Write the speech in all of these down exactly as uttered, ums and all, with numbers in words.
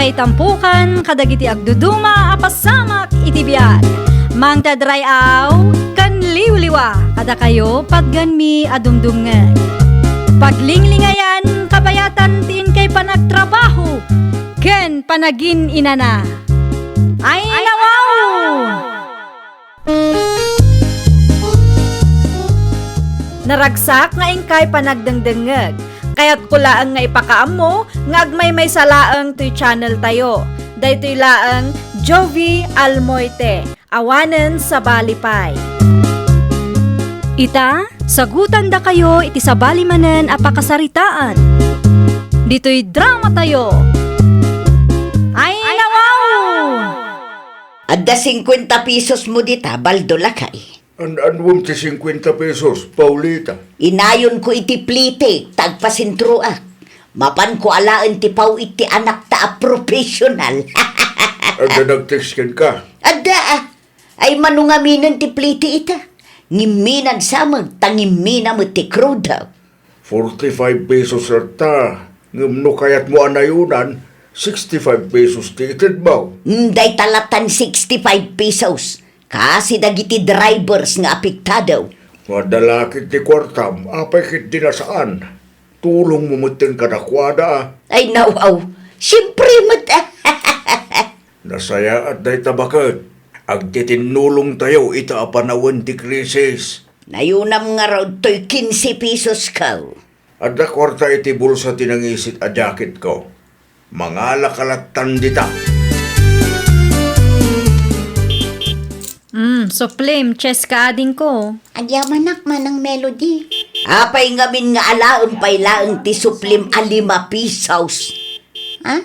Itampukan kadagiti agduduma a pasamak iti biag. Mangted ray-aw ken liwliwa kadakayo patgenmi a dumdumngeg. Paglinglingayan, kabayatan ti inkay panagtrabaho ken panagin-inana. Ay, nawaw! Naragsak nga inkay panagdengdengngeg. Kayatko laeng nga ipakaammo nga agmaymaysa laeng toy channel tayo. Daytoy laeng Jovie Almoite, awanen sabali pay. Ita, sagutandakayo iti sabali manen a pakasaritaan. Ditoy drama tayo. Ay, nawaw! Adda singkuenta pesos mo dita, Baldo, lakay. An-, annuam ti singkuenta pesos, Paulita? Inayonko iti plete, ta agpasentroak. Mapanko alaen ti paw-it ti anakta a professional. Adda nag-text kenka? Adda, ah. Ay, mano ngaminen ti plete ita? Ngimminan sa met, ta ngimmina met ti krudo. Forty-five pesos latta, ngem no kayatmo a nayonan, sixty-five pesos ti itedmo. Mm, dayta lattan sixty-five pesos. Kaasi dagiti drivers nga apektado. No adda la ket ti kuartam, apay ket di na saan? Tulongmo metten kadakuada. Ay, nawaw. Siempre met. Nasayaat dayta, baket. Agtitinnulongtayo ita a panawen ti krisis. Nayonam ngarud toy quince pesos ko. Adda kuarta iti bulsa ti nangisit a jacketko. Mangalaka lattan dita. Mm, suplim, Cheska, adingko. Agyamanak, Manang Melody. Apay ngamin nga alaem pay laeng ti suplim a lima pesos? Ha?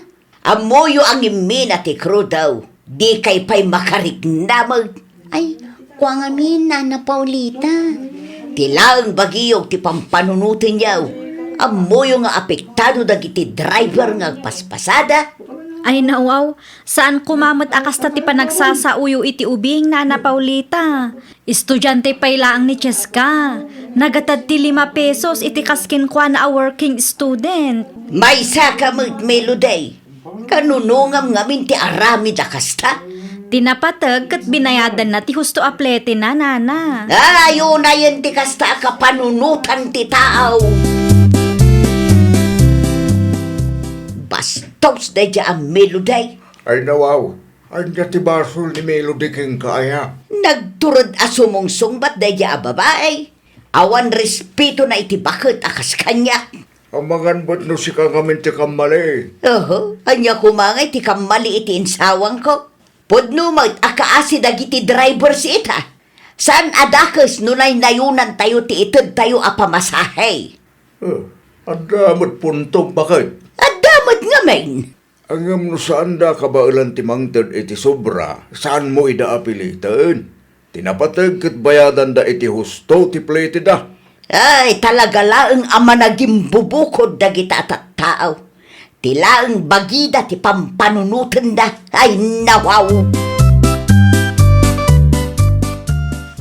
Ammoyo a ngimmina ti krudo, dikay pay makarikna met. Ay, kua ngamin, Nana Paulita. Ti laeng bagiyo ti pampanunotenyo. Ammoyo nga apektado dagiti driver nga agpaspasada. Ay, nawaw, saan koma met a kasta ti panagsasaoyo iti ubing, Nana Paulita. Estudiante pay laeng ni Cheska. Nagatad ti lima pesos iti kas kenkuana a working student. Maysaka met, Melody. Kanunongam ngamin ti aramid a kasta? Ti napateg ket binayadanna ti husto a pletena, Nana. Ay, unayen ti kasta a kapanunotan ti tao. Bastos daydiay a Melody. Ay, nawaw. Ania ti basol ni Melody kenka, aya? Nagtured a sumungsungbat daydiay a babai. Awan respetona iti baket a kas kaniak. Amangan met no sika ngamin ti kammali. Oho, ania koma ngay ti kammali iti insawangko? Pudno met a kaasi dagiti drivers ita. Saan a dakes no naynayonantayo ti itedtayo a pamasahe. Eh, adda met puntom, baket? Adda met ngamin. Ngem no saanda a kabaelan ti mangted iti sobra, saanmo ida a piliten. Ti napateg ket bayadanda iti husto ti pleteda. Ay, talaga laeng a managimbubukod dagita a tattao. Ti laeng bagida ti pampanunotenda. Ay, nawaw!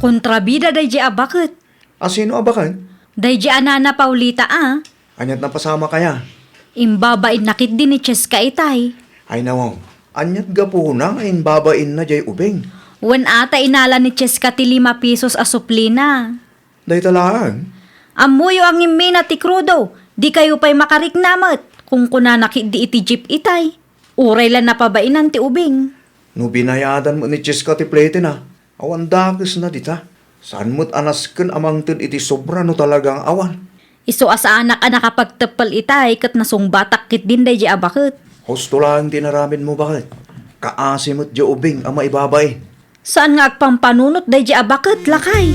Kontrabida daydiay a baket. A sino a baket? Daydiay a Nana Paulita a. Aniat napasamak aya? Imbabainna ketdi ni Cheska itay. Ay, nawaw. Aniat gapuna nga imbabainna diay ubing? Wen a ta inala ni Cheska ti lima pesos a suplina. Dayta laeng? Ammoyo a ngimmina ti krudo, dikayo pay makarikna met, kunkunana ketdi iti jeep itay. Uray la napabainan ti ubing. No binayadan met ni Cheska ti pletena, awan dakesna dita. Saan met a nasken a mangted iti sobra no talaga nga awan. Isu a saanak a nakapagteppel itay ket nasungbatak ketdin daydiay a baket. Husto laeng ti inaramidmo, baket. Kaasi met diay ubing a maibabain. Saan nga agpampanunot daydiay a baket, lakay?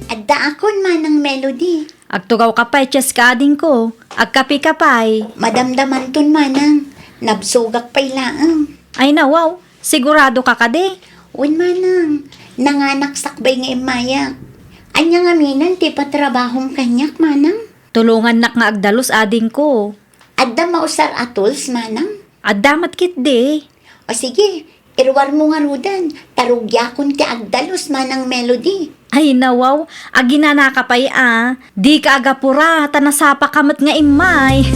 Addaakon, Manang Melody. Agtugawka pay, Cheska, adingko. Agkapeka pay. Madamdamanton, Manang. Nabsogak pay laeng. Ay, nawaw. Siguradoka kadi? Wen, Manang. Nanganak sakbay nga immayak. Ania ngaminen ti patrabahom kaniak, Manang? Tulongannak nga agdalus, adingko. Adda mausar a tools, Manang? Adda met ketdi. O sige, iruarmo ngaruden, ta rugiakon ti agdalus, Manang Melody. Ay, nawaw, aginanaka pay a. Dika agapura, ta nasapaka met nga immay.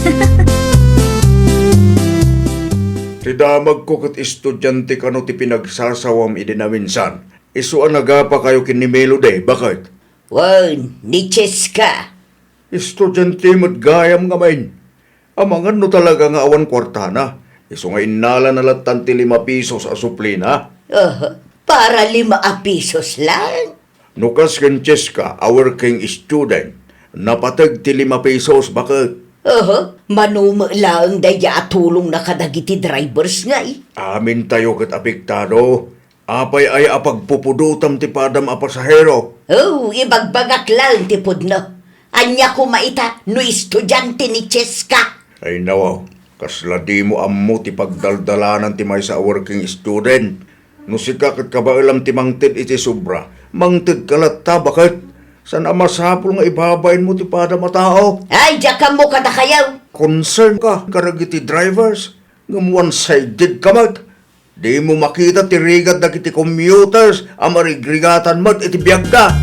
Ti damagko ket estudiante kano ti pinagsasawam idi naminsan. Isu a nagapakayo ken ni Melody, baket? Wen, ni Cheska. Estudiante met gayam ngamin. Amangan no talaga nga awan kuartana. Isu nga innalana lattan ti lima pesos a suplina. Aha, para lima a pesos lang? No kas ken Cheska a working student, napateg ti lima pesos, baket? Aha, mano met laeng daydiay a tulongna kadagiti drivers ngay? Amintayo ket apektado. Apay aya a pagpupudotam ti padam a pasahero? Oh, ibagbagak laeng ti pudno. Ania koma ita no estudiante ni Cheska? Ay nawaw, kasla dimo ammo ti pagdaldalanan ti maysa a working student. No sika ket kabaelam ti mangted iti sobra, mangtedka latta, baket? Saan a masapul nga ibabainmo ti padam a tao? Ay, diak ammo kadakayo. Concern ka kadagiti drivers, ngem one-sided ka met. Dimo makita ti rigat dagiti commuters a marigrigatan met iti biagda.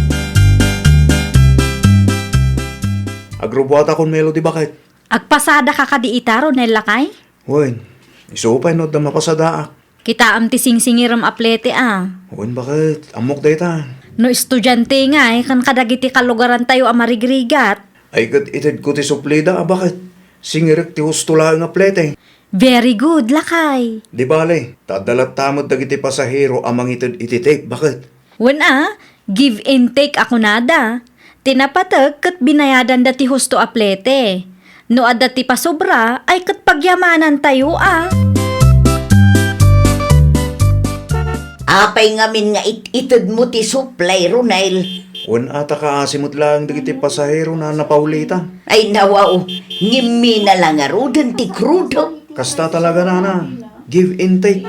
Agrubuatakon, Melody, baket? Agpasadaka kadi ita, Ronel, lakay? Wen, isu pay no adda mapasadaak. Kitaem ti singsingirem a plete a. Wen, baket? Ammok dayta. No estudiante ngay ken kadagiti kalugarantayo a marigrigat. Ay ket itedko ti suplida a, baket? Singirek ti husto laeng a plete. Very good, lakay. Di bale, ta adda latta met dagiti pasahero a mangited iti tip, baket? Wen a, give and take a kunada. Ti napateg ket binayadanda ti husto a plete. No adda ti pasobra, ay ket pagyamanantayo a. Apay ngamin nga it-itedmo ti suplay, Ronel? Wen a, ta kaasi met laeng dagiti pasahero, Nana Paulita. Ay, nawaw, ngimmina la ngaruden ti krudem. Kasta talaga, Nana. Give and take.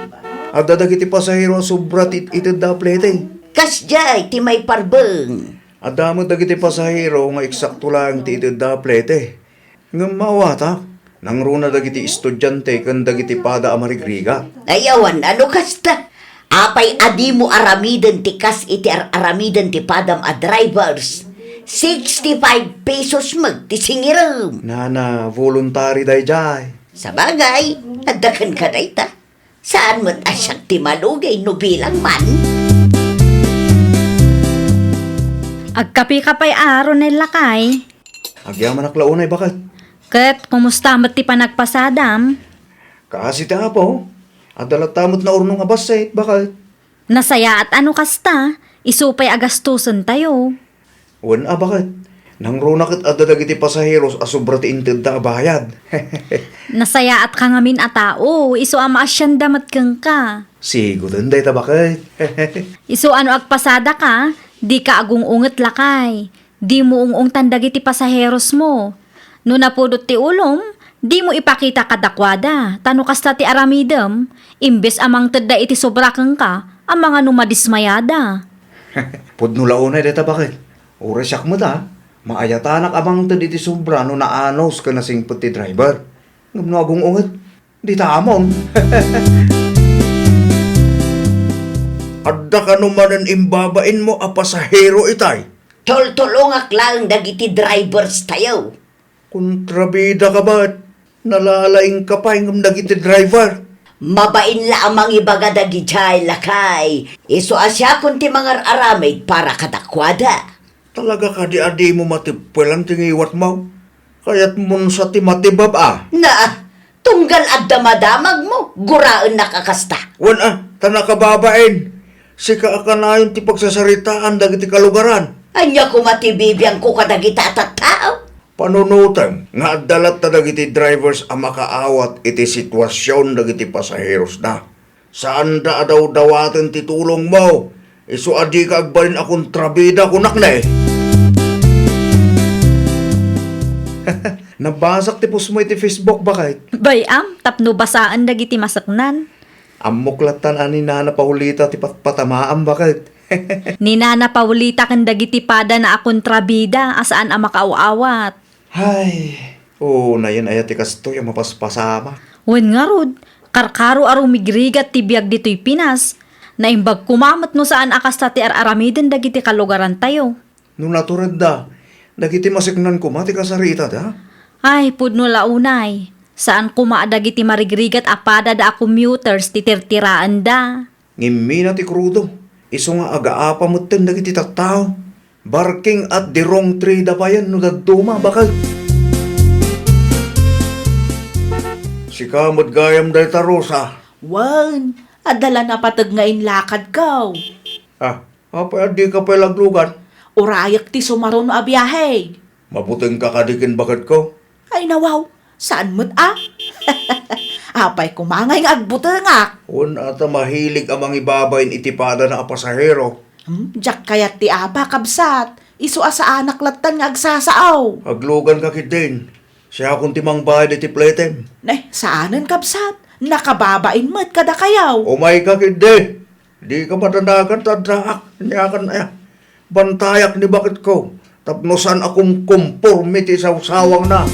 Adda dagiti pasahero a sobra ti it-itedda a plete. Kasdiay ti maiparbeng. Adda met dagiti pasahero nga eksakto laeng ti itedda a plete. Ngem maawatak, nangruna dagiti estudiante ken dagiti pada a marigrigat. Ay, awan a no kasta. Apay a dimo aramiden ti kas iti ar-aramiden ti padam a drivers? Sixty-five pesos met ti singirem. Nana, voluntary daydiay. Sabagay, adda kenka dayta. Saan met a siak ti malugay no bilang man? Agkapika pay a, Ronel, lakay? Agyamanak la unay, baket? Ket kumusta met ti panagpasadam? Kaasi ti Apo, adda latta met naurnong a bassit, baket? Nasayaat a no kasta, isu pay a gastusentayo. Wen a, baket? Nangruna ket adda dagiti pasaheros a sobra ti intedda a bayad. Nasayaatka ngamin a tao, isu a maasianda met kenka. Sigoten dayta, baket. Isu a no agpasadaka, dika agung-unget, lakay. Dimo ung-ungtan dagiti pasaherosmo. No napudot ti ulom, dimo ipakita kadakuada, ta no kasta ti aramidem, imbes a mangtedda iti sobra kenka, amangan no madismayada. Pudno la unay dayta, baket? Uray siak met a, maayatanak a mangted iti sobra no naanus ken nasingpet ti driver. Ngem no agung-unget, dita amon. Adda kano manen imbabainmo a pasahero itay? Tultulongak laeng dagiti drivers tayo. Kontrabida ka met? Nalalaingka pay ngem dagiti driver. Mabain la a mangibaga dagidiay, lakay. Isu a siakon ti mangar-aramid para kadakuada. Talaga kadi a dimo matippelan ti ngiwatmo? Kayatmon sa ti matibab a. Na, tunggal adda madamagmo, guraennak a kasta. Wen a, ta nakababain. Sika a kanayon ti pagsasaritaan dagiti kalugaran. Ania koma ti bibiangko kadagita a tattao? Panunotem nga adda latta dagiti drivers a makaawat iti situasion dagiti pasaherosna. Saanda a dawdawaten ti tulongmo, isu a dika agbalin a kontrabida, kunak ne. Nabasak ti postmo iti Facebook, baket? Bay-am, tapno basaen dagiti maseknan. Ammok lattan a ni Nana Paulita ti patpatamaam, baket? Ni Nana Paulita ken dagiti padana a kontrabida a saan a makaaw-awat. Hay, unayen aya ti kastoy a mapaspasamak? Wen ngarud, karkaro a rumigrigat ti biag ditoy Pinas. Naimbag koma met no saan a kasta ti ar-aramiden dagiti kalugarantayo. No naturedda, dagiti maseknan koma ti kasaritada? Ay, pudno la unay. Saan koma a dagiti marigrigat a padada a commuters ti tirtiraenda. Ngimmina ti krudo, isu nga agaapa metten dagiti tattao. Barking at the wrong tree da payen no dadduma, baket. Sika met gayam dayta, Rosa. Wen, adda la napateg nga inlakadko. Ah, apay a dika pay laglugan? Urayek ti sumaruno a biahe. Mabutengka kadi ken baketko? Ay, nawaw, saan met a? Apay koma ngay nga agbutengak? Wen, ata mahilig a mangibabain iti padana a pasahero. Hmm, diak kayat ti apa, kabsat. Isu a saanak lattan nga agsasao. Agluganka ketdin. Siakon ti mangbayad iti pletem. Ne, saanen, kabsat. Nakababain met kadakayo. Umayka ketdi. Dika madanagan ta addaak. Aniakan aya? Bantayak ni baketko tapno saan a kumkomporme ti sawsawangna.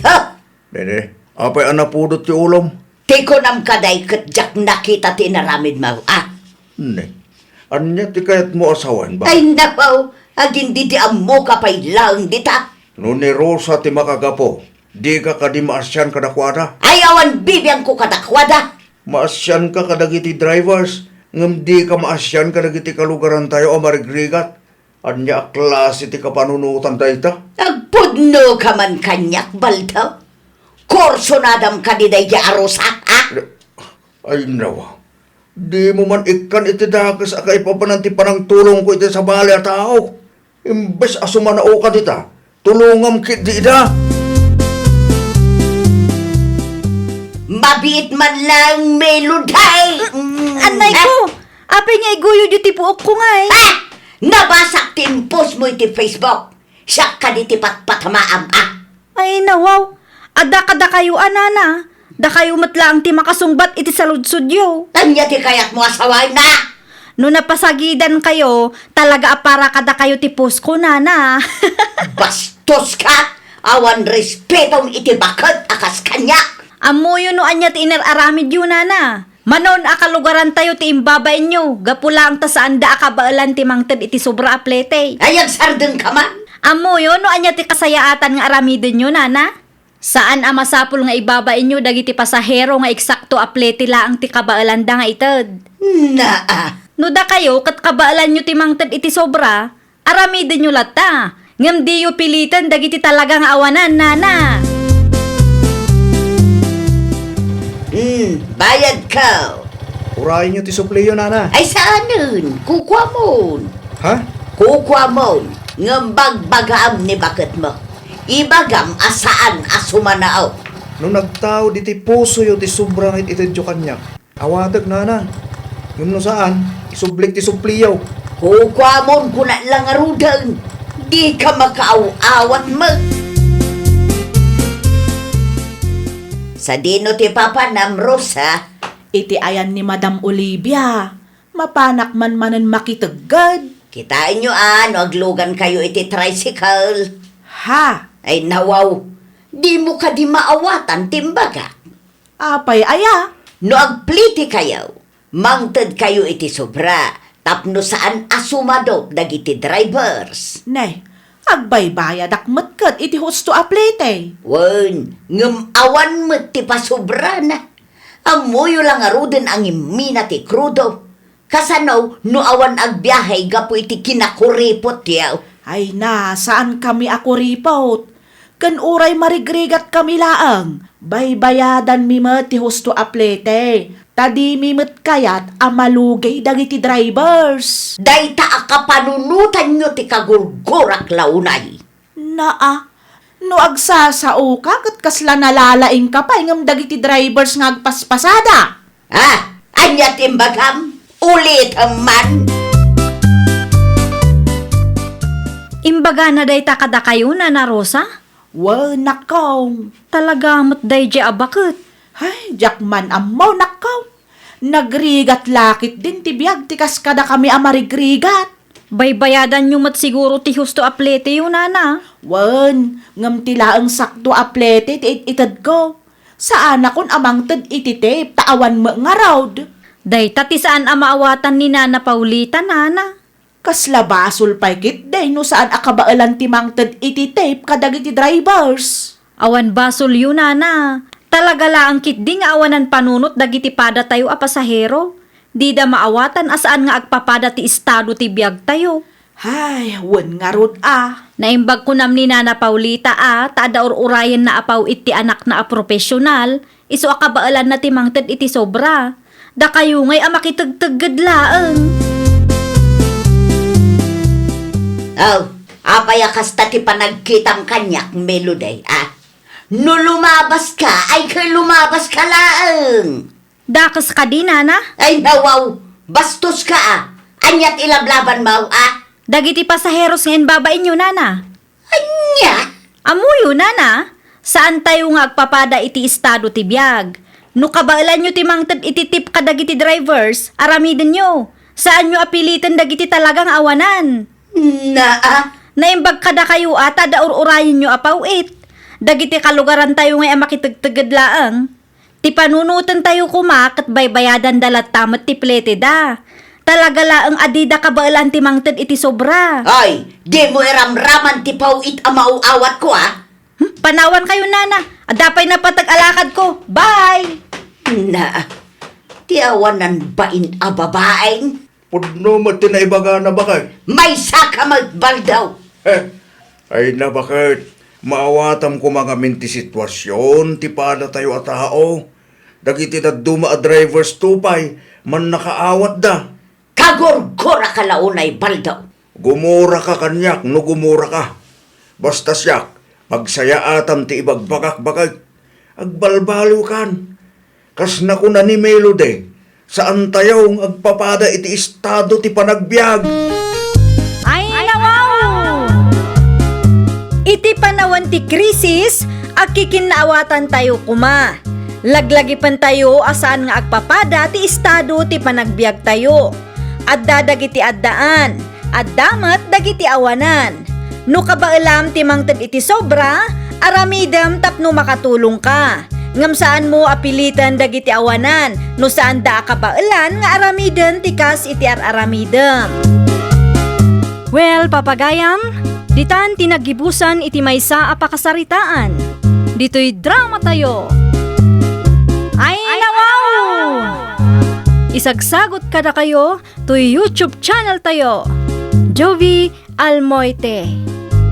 Ha! Nene, apay a napudot ti ulom? Ti kunam kadi ket diak nakita ti inaramidmo, a? Ne, ania ti kayatmo a sawen, ba? Ay, napaw, agin di ti ammoka pay laeng dita. No ni Rosa ti makagapu, dika kadi maasian kadakuada? Ay, awan bibiangko kadakuada. Maasianka kadagiti drivers, ngem dika maasian kadagiti kalugarantayo a marigrigat. Ania a klase ti kapanunotan dayta? Agpudnoka man kaniak, Baldo? Kursunadam kadi daydi a Rosa, a? Ay, nawa. Dimo man ikkan iti dakes a kaipapanan ti panangtulongko iti sabali a tao. Imbes a sumanaoka dita, tulongam ketdi ida. Mabiit man laeng, Melody! Mm. Annay ko! Apay nga iguyodyo ti puokko ngay? Ah! Nabasak ti impostmo iti Facebook. Siak kadi ti patpatamaam, a? Ay, nawaw. Adda kadakayo a, nana. Dakayo met laeng ti makasungbat iti saludsodyo. Ania ti kayatmo a sawen, a? No napasagidankayo, talaga a para kadakayo ti postko, nana. Bastoska! Awan respetom iti baket a kas kaniak. Ammoyo no ania ti inar-aramidyo, nana. Manon a kalugarantayo ti imbabainyo, gapu laeng ta saanda a kabaelan ti mangted iti sobra a plete. Ay, agsardengka man! Ammoyo no ania ti kasayaatan nga aramidenyo, nana? Saan a masapul nga ibabainyo dagiti pasahero nga eksakto a plete laeng ti kabaelanda nga ited. Naa! No dakayo ket kabaelanyo ti mangted iti sobra, aramidenyo latta, ngem diyo piliten dagiti talaga nga awanan, nana. Hmm, bayadko. Urayenyo ti supliyo, nana. Ay, saanen. Kukuamon. Ha? Kukuamon. Ngem bagbagaam ni baketmo. Ibagam a saan a sumanao. No nagtaud iti pusoyo ti sobra nga it-itedyo kaniak, awatek, nana. Ngem no saan, isublik ti supliyo. Kukuamon, kunak la ngaruden. Dika makaaw-awat met. Sadino ti papanam, Rosa? Iti ayan ni Madam Olivia, mapanak man manen makitegged. Kitaenyo a no aglugankayo iti tricycle. Ha? Ay, nawaw. Dimo kadi maawatan ti imbagak? Apay aya? No agplitikayo, mangtedkayo iti sobra tapno saan a sumadop dagiti drivers. Ne, agbaybayadak met ket iti husto a plete. Wen, ngem awan met ti pasubrana. Ammoyo la ngaruden a ngimmina ti krudo. Kasano no awan agbiahe gapu iti kinakuripotyo? Ay na, saankami a kuripot. Ken uray marigrigatkami laeng, baybayadanmi met ti husto a plete, ta dimi met kayat a malugey dagiti drivers. Dayta a kapanunotanyo ti kagurgurak la unay. Naa, no agsasaoka ket kasla nalalaingka pay ngem dagiti drivers nga agpaspasada. Ah, ania ti imbagam? Ulitem man. Imbagana dayta kadakayo, Nana Rosa? Wen, nakkaw. Talaga met daydiay a baket. Ay, diak man ammo, nakkaw. Nagrigat la ketdin ti biag ti kas kadakami a marigrigat. Baybayadanyo met siguro ti husto a pleteyo, nana. Wen, ngem ti laeng sakto a plete ti it-itedko. Saanakon a mangted iti tape ta awan met ngarud. Dayta ti saan a maawatan ni Nana Paulita, nana. Kasla basol pay ketdi no saan a kabaelan ti mangted iti tip kadagiti drivers. Awan basolyo, nana. Talaga laeng ketdi nga awanan panunot dagiti padatayo a pasahero. Dida maawatan a saan nga agpapada ti estado ti biagtayo. Ay, wen ngarud a. Naimbag kunam ni Nana Paulita a ta adda ur-urayenna a paw-it ti anakna a profesional, isu a kabaelanna ti mangted iti sobra. Dakayo ngay a makitegtegged laeng. Oh, apay a kasta ti panagkitam kaniak, Melody, a? No lumabaska, ay ket lumabaska laeng. Dakes kadi, nana? Ay, nawaw! Bastoska a! Ania ti lablabanmo a? Dagiti pasaheros nga imbabainyo, nana. Ania? Ammoyo, nana. Saantayo nga agpapada iti estado ti biag. No kabaelanyo ti mangted iti tip kadagiti drivers, aramidenyo. Saanyo a piliten dagiti talaga nga awanan. Naa? Naimbag kadakayo a ta adda ur-urayenyo a paw-it. Dagiti kalugarantayo ngay a makitegtegged laeng. Ti panunotentayo koma ket baybayadanda latta met ti pleteda. Talaga laeng a dida kabaelan ti mangted iti sobra. Ay, dimo iramraman ti paw-it a maaw-awatko a? Hmm, panawankayo, nana. Adda pay napateg a lakadko. Bye! Na, ti awanan bain a babaeng? Pudno met ti naibagana, baket. Maysaka met, Baldaw! Heh, ay na, baket, maawatam koma ngamin ti situasion ti padatayo a tao. Dagiti dadduma a drivers to pay, mannakaawatda. Kagurguraka la unay, Baldaw. Gumuraka kaniak no gumuraka. Basta siak, pagsayaatam ti ibagbagak, baket. Agbalbaliwkan. Kas nakuna ni Melody, saantayo nga agpapada iti estado ti panagbiag. Ay, nawaw! Iti panawen ti krisis, agkikinnaawatantayo koma. Laglagipentayo a saan nga agpapada ti estado ti panagbiagtayo. Adda dagiti addaan, adda met dagiti awanan. No kabaelam ti mangted iti sobra, aramidem tapno makatulongka. Ngem saanmo a piliten dagiti awanan no saanda a kabaelan nga aramiden ti kas iti ar-aramidem. Well, papagayam, ditan ti naggibusan iti maysa a pakasaritaan. Ditoy dramatayo. Ay, nawaw! Isagsagot kadakayo toy YouTube channel tayo, Jovie Almoite.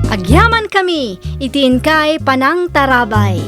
Agyamankami iti inkay panangtarabay.